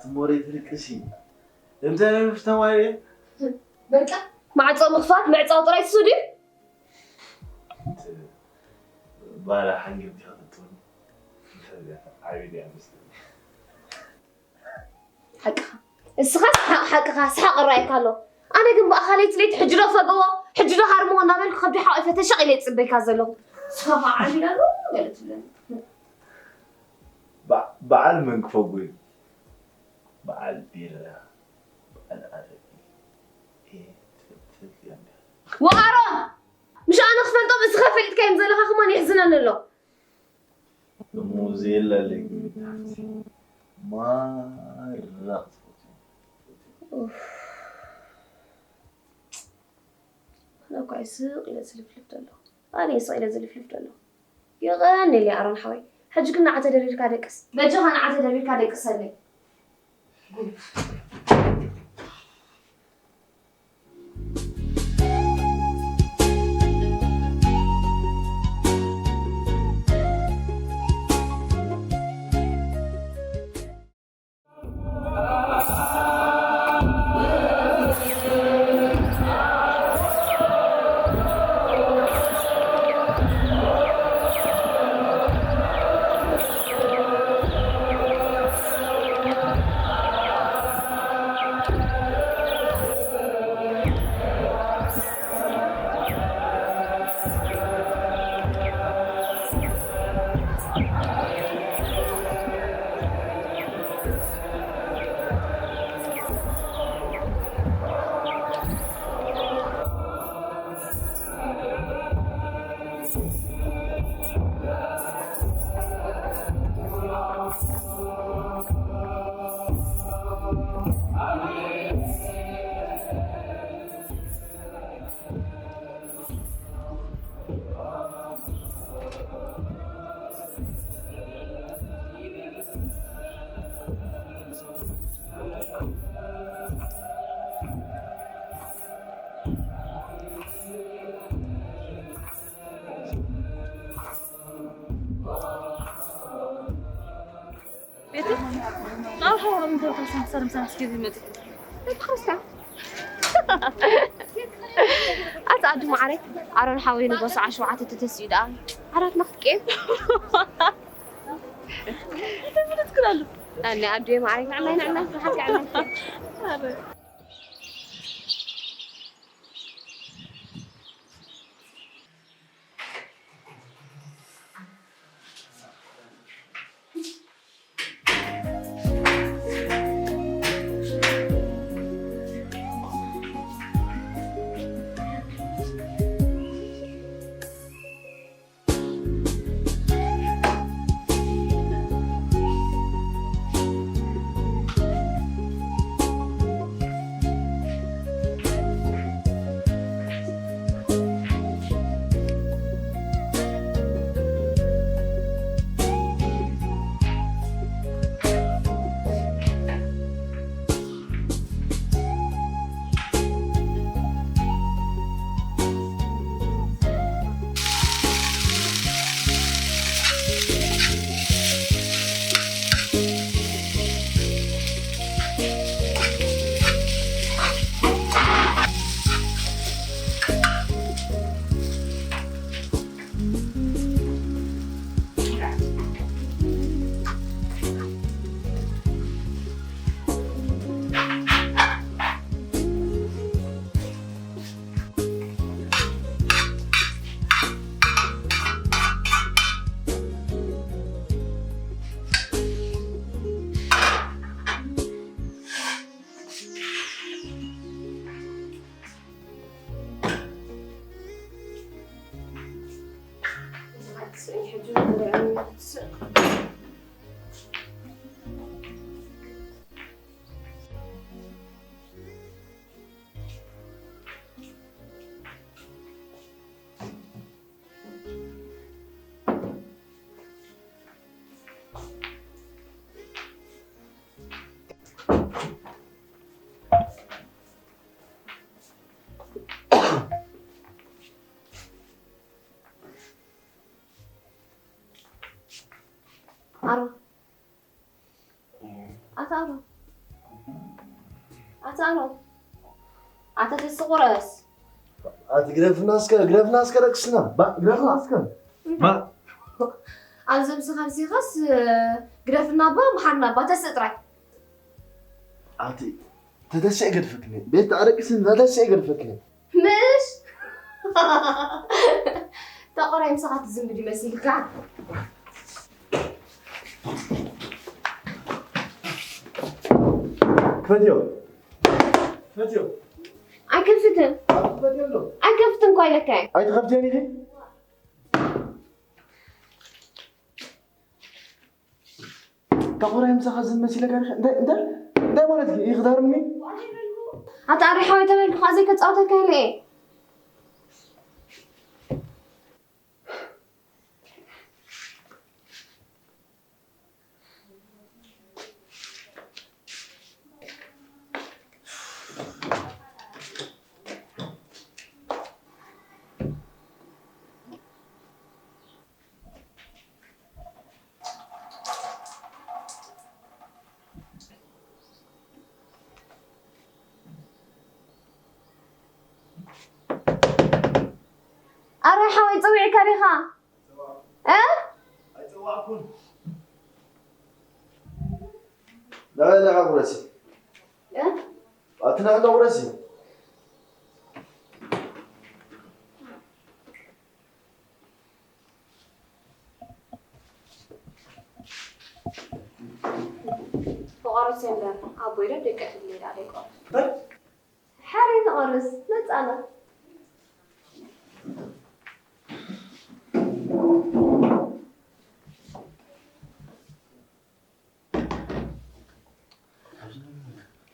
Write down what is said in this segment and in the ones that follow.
ትሞሬ ትልቅሲ። እንታይ ምሽ ተማሪ? በቃ ማዕጾ ምኽፋት ምዕጻው ጥራይ ትሱ ድዩ? ባላ ሓንግብ ዲኻ ትትውን። እንታይ ዓቢ ዲያ መስለኒ። ሓቅኻ እስኻ ስሓቕ ሓቅኻ ስሓቕ እራየካ ኣሎ። ኣነ ግን ብኣኻ ለይቲ ለይቲ ሕጂ ዶ ፈገዎ ሕጂ ዶ ሃርምዎ እናበልኩ ከብዲ ሓቒፈ ተሸቕ ኢለ ይጽበይካ ዘለኹ። እስኻ ኸዓ ዓቢና ዶ ገለ ትብለኒ። በ- በዓል መን ክፈጉ እዩ? በዓል ቢራ፣ በዓል ኣረቂ። እየ፣ ትፈልጥ፣ ትፈልጥ እያ እንዲያ። ወኣሮን! ምሽ ኣነ ክፈልጦም እስኻ ፈሊጥካዮም ዘለኻ ከማን የሕዝነኒ ኣሎ። እሞ ዘየላለይ ግምት ሓፍቲ ማራ ክትፈትዩ። ኣነ እኳ እየ ስቕ ኢለ ዝልፍልፍ ዘለኹ። ኣነ እየ ስቕ ኢለ ዝልፍልፍ ዘለኹ። የቐንየለይ ኣሮን ሓወይ። ሕጂ ግን ንዓ ተደሪርካ ደቅስ። በጃኻ ንዓ ተደሪርካ ደቅሰለይ። ቤቲ ናብ ሓዋም እንተ ተሳሰር ምሳስ ጊዜ መጽ ቤተ ክርስቲያን ኣቲ ኣዱ ማዕረ ኣሮን ሓወይ ንጎሳ ዓሸዋዓተ ተተስዩ ደኣ ዓራት ንክትቀየም ምልት ክላሉ ኣነ ኣዱ ማዕረ ንዕናይ ንዕና ብሓቂ ዓና ኣሮን ኣታ ኣሮን ኣታ ኣሮን፣ ኣታ ተስቑረስ። ኣቲ ግረፍና እስከ፣ ግረፍና እስከ ደቅስና። ባ፣ ግረፍና እስከ። ባ። ኣብዚ ብዝኻ ብዚኻስ፣ ግረፍና እባ፣ መሓርና እባ፣ ተስእ ጥራይ። ኣቲ ተተስእ ገድፈክኒ። ቤት ኣረቅስን ተተስእ ገድፈክኒ። ምሽ? ተቆራይ ምሳኻ ትዝምድ ይመስልካ? ክፈትዮ። ክፈትዮ። ኣይከፍትን። ክፈትዮ ኣሎ። ኣይከፍትን እኮ ኢለካ እየ። ኣይትኸፍትዮን ኢኺ? ተቆራይ ምሳኻ ዝም መሲለካ ዲኻ? እንታይ፣ እንታይ፣ እንታይ ማለት እዩ? ይኽዳርምኒ? ኣታ ኣሪ ሓወይ ተበልኩኻ ዘይከጻውተካ ኢለ እየ። ኣረ ሓወይ ጸዊዕካ ዲኻ? እ? ኣይጸዋዕኩን። ንዓ፣ ንዓ ቁረሲ። እ? ኣቲ ንዓ እንዳ ቁረሲ። ተቋረስ እምበር ኣቦይ ዶ ደቂ ክልል ኣደይ ቆርስ። እንታይ? ሓረ ተቋረስ መጻና።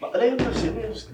መቐለ ዩኒቨርሲቲ እስከ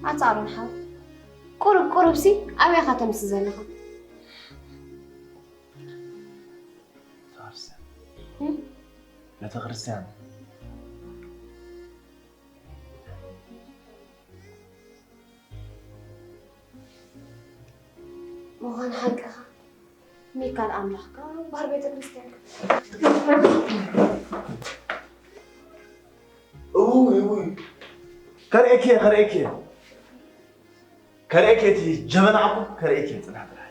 ኣታ ኣሮን ሓው፣ ቁሩብ ቁሩብሲ ኣበይ ኢኻ ተምሲ ዘለኻ? ቤተክርስትያን። እም? ቤተክርስትያን። ምዃን ሓቅኻ፣ ሚካል ኣምላኽካ እምበኣር ቤተ ክርስቲያንካ። እውይ፣ እውይ። ከርእየኪ እየ፣ ከርእየኪ እየ። ከርእየኪ እየ፣ እቲ ጀበና ዓኩ ከርእየኪ እየ፣ ጽናሕ ጥራሕ።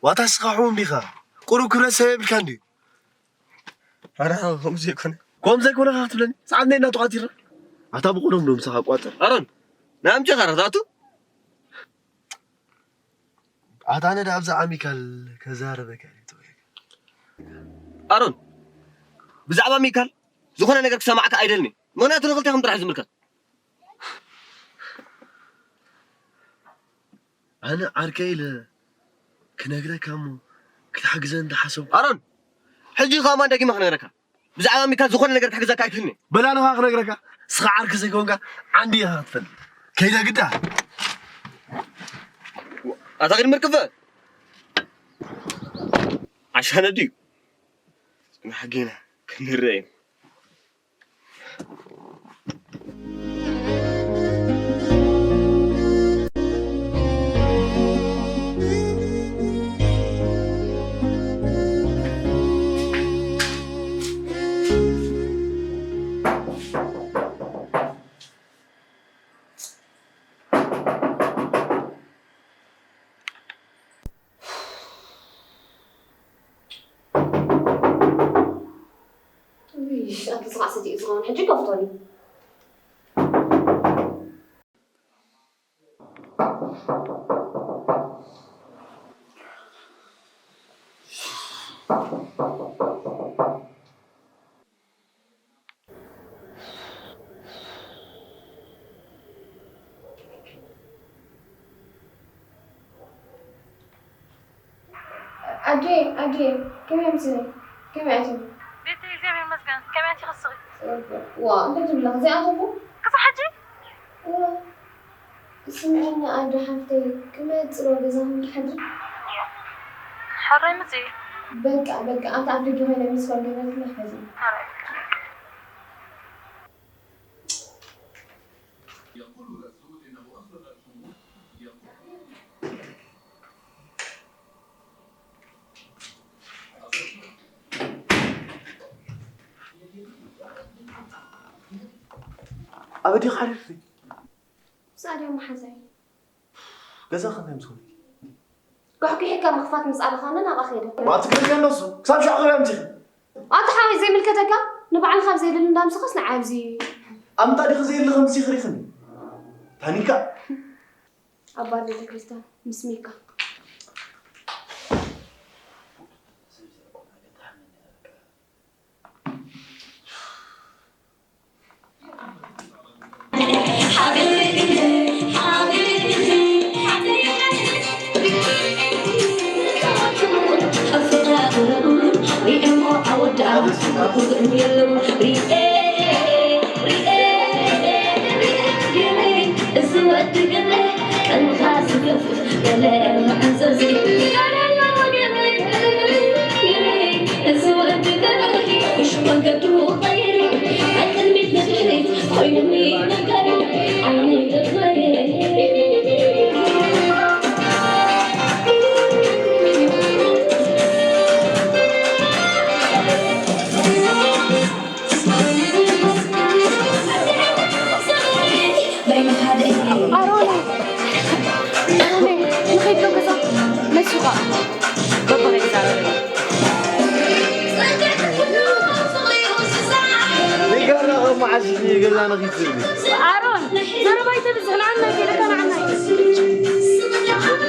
ዋታ እስኻ ሕሙም ዲኻ? ቁሩብ ክብረት ሰብ የብልካን ድዩ? ኣረ ከምኡ ዘይኮነ። ከምኡ ዘይኮነ ከኣ ክትብለኒ? ሰዓት ነይና ተቋጺርና። ኣታ ብቁሩብ ዶ ምሳኻ ቋጽር? ኣሮን፣ ናይ ኣምጪኻ ዶ ክትኣቱ? ኣታ ኣነ ደኣ ብዛዕባ ሚካል ከዛርበካ እየ። ኣሮን፣ ብዛዕባ ሚካል ዝኾነ ነገር ክሰማዕካ ኣይደልን እየ። ምኽንያቱ ንኽልቴኹም ጥራሕ እዩ ዝምልከት። ኣነ ዓርከይ ኢለ ክነግረካ እሞ ክትሓግዘኒ እንዳሓሰብኩ። ኣሮን፣ ሕጂ ከማን ደጊመ ክነግረካ። ብዛዕባ ሚካል ዝኾነ ነገር ክሕግዘካ ኣይክእልን እየ። በላ ንኻ ክነግረካ፣ እስኻ ዓርኪ ዘይኮንካ ዓንዲ ኢኻ ክትፈልጥ። ከይደ ግዳ። ኣታ ግን ምርክፈ። ዓሻነ ድዩ? ጽናሕ ጌና ክንረኣይ። ክስቓ ሰትዩ ዝኸውን ሕጂ ከፍቶኒ። ኣዴ ኣዴ፣ ከመይ ኣምስኒ? ከመይ ኣትዩ? ቤቲ እግዚኣብሔር ይመስገን። ከመይ ኣቲ ክስኺ? ዋ፣ እንታይ ትብላ? ከዚኣ ኣለኹ? ክሳብ ሕጂ? እዋ፣ ስምዕኒ ኣዶ ሓፍተይ፣ ክመጽእ ገዛኹም ክሓድር? ሕራይ ምጽእ። በቃ በቃ፣ ኣታ ኣብ ደገ ኮይነ ምስ ኮል ገበርኩ መሕፈዚ። ሕራይ። ኣበዲኻ ሓሊፉ? ብጻዕዳ መሓዛይ። ገዛ ከመይ ምስ ኮነ? ጓሕጒሒካ ምኽፋት ምስ ኣበኻነ ናብኣ ከይደ። ዋ፣ ትግርኛ ኣለሱ። ክሳብ ሻዕ ክሪያ ምጺ። ኣታ ሓወይ ዘይምልከተካ፣ ንባዕልኻ ኣብ ዘይደሊ እንዳምስኻስ ንዓይ ኣብዚ። ኣምጣ ዲኺ ዘየለ ከም ሲኽሪኽን። ታኒካ። ኣባ ቤተክርስትያን ምስ ሚካ። ኣሮነ፣ ኣሮነ፣ ንኸይድ ዶ ገዛ? መሲኻ። በበኸ ይዛረብ። ሊጋና ከም መዓሽ ገዛ ንኺድ ዝብል። ኣሮን፣ ዘረባ ኣይተብዝሕ፣ ንዓና ይከይደካ፣ ንዓና ይከይድ። ንዓና።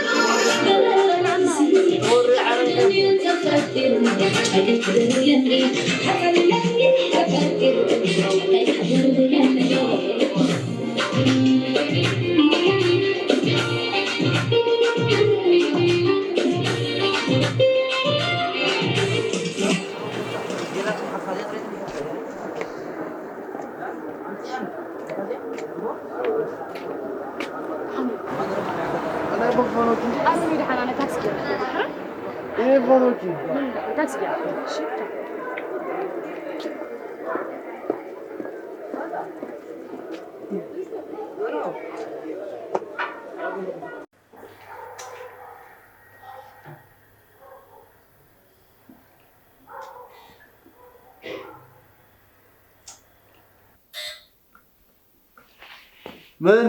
መን?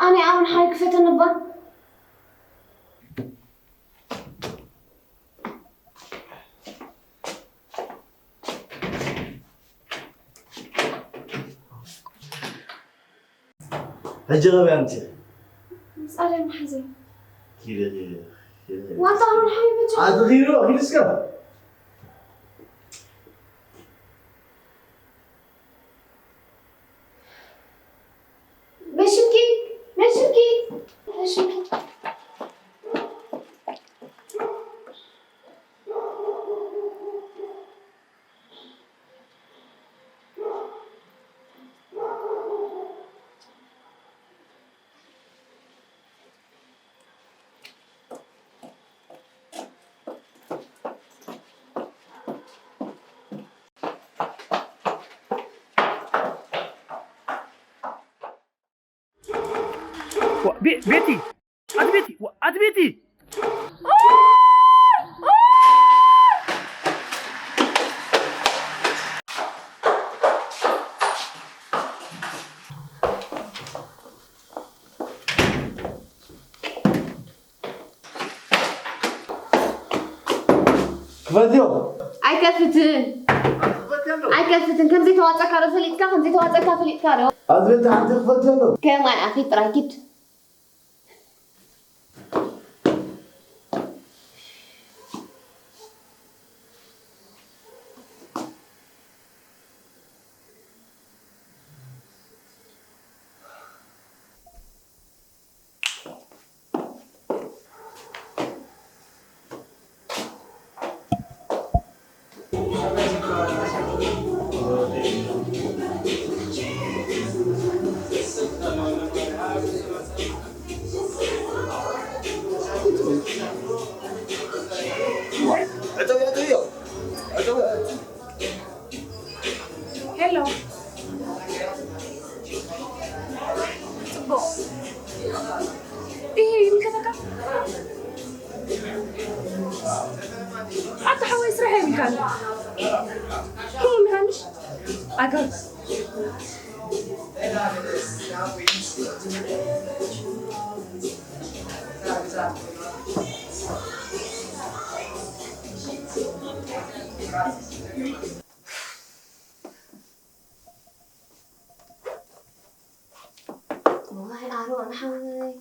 ኣነ ኣሁን ሓይ ክፈተኒ እባ። ሕጂ ገበያ ምጽእ። ጻለይ መሓዘይ። ኪደ፣ ኪደ፣ ኪደ። ዋንታ ኣሁን ሓይ ብቻ። ኣቲ ኪዶ፣ ኪድ እስከ። በሽምኪ፣ በሽምኪ፣ በሽምኪ። ዋ፣ ቤ-፣ ቤቲ! ኣቲ ቤቲ! ዋ፣ ኣቲ ቤቲ! ክፈትዮ። ኣይከፍትን። ኣይከፍትን። ከምዘይተዋፀካ ዶ ፈሊጥካ፣ ከምዘይተዋፀካ ፈሊጥካ ዶ? ኣዝበቲ ሓንቲ ክፈት ዘሎ። ከማይ ኣኺ ጥራይ ኪድ። ሄሎ። ጽቡቕ። ይሄ ይምልከተካ? ኣታ ሓወይ ስራሕ የብልካን። ሕሙም ኢኻ ምሽ? ኣገብ። ዋይ ኣሮን ሓወይ፣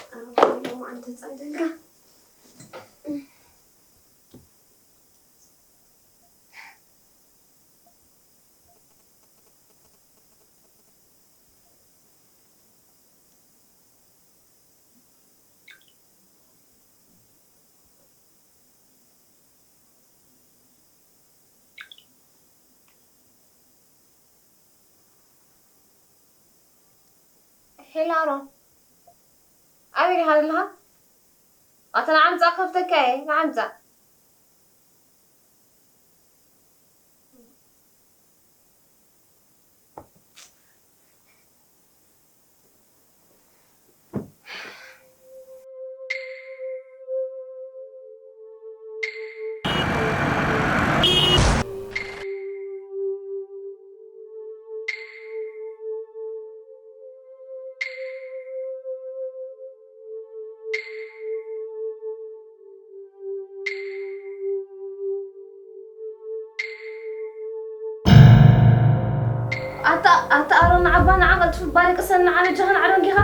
ኣሮን ሓወይ፣ ሎማዓንቲ ጸሊእካ። ሄሎ ኣሮን፣ ኣበይ ዲኻ ዘለኻ? ኣታ ንዓምጻ ከፍተካ እየ፣ ንዓምጻ። ኣታ ኣታ ኣሮን ንዓባ ንዓ ቀልጥፉ ባርቅሰን ንዓ በጃኻ ንዓ ደንጊኻ።